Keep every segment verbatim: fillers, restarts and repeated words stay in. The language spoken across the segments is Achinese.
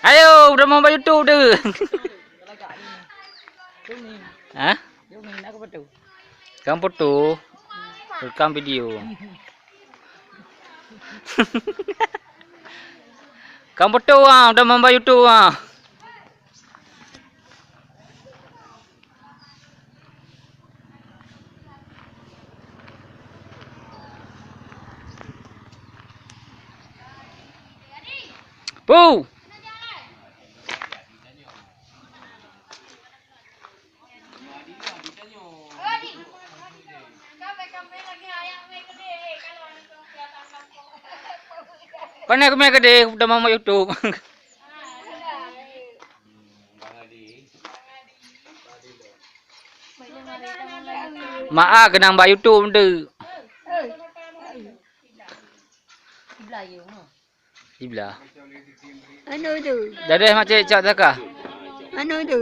Ayo, udah mau bak YouTube tu. Hah? Kang foto, rekam video. Kang foto ah, udah mau bak YouTube ah. Pu! Pane keume keudeh, udah mau YouTube. Mak a keunong bak YouTube tu. Siblah. Anu tu. Dadah makcik cok takah. Anu tu.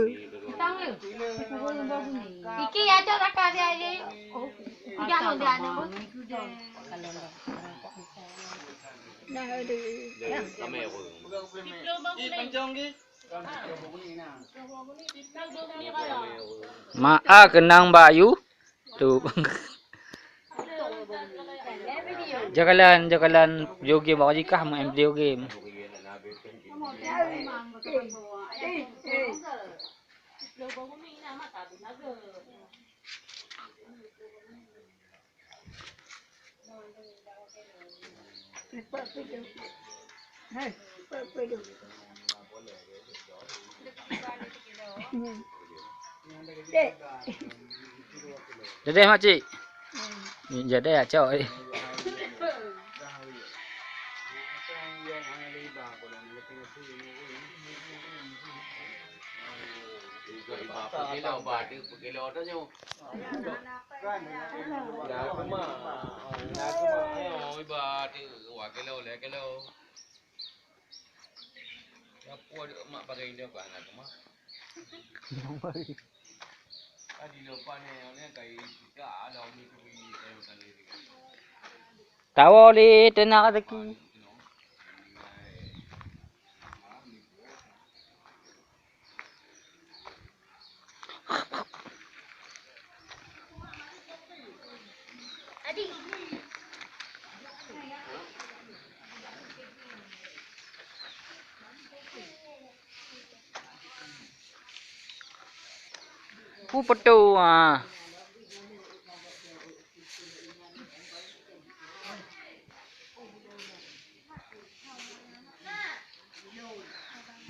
Iki ya cok takah dia je. Jangan dia anu. Nah, tu. Mak a keunong bak YouTube. Jakalan, jakalan video game awak jikah main video game. Jadi makcik. Jadi acok. Iba peugeulok, ba deuek peugeulok tanyoe. Na keumah, na keumah. Ayo, iba deuek, dua kilo, lhèe kilo. Ya, puan mak pakai indah, bah, na keumah. Tadi lo pan ni, ni kai kita ada umi tu, eh, tadi. Tawoe lé teunak rezeki. Peue peutoe, ah.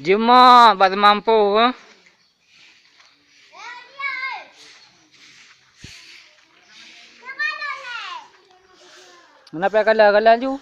Jeuet bak teumampu, eh. Kenapa kalah-kalah ju?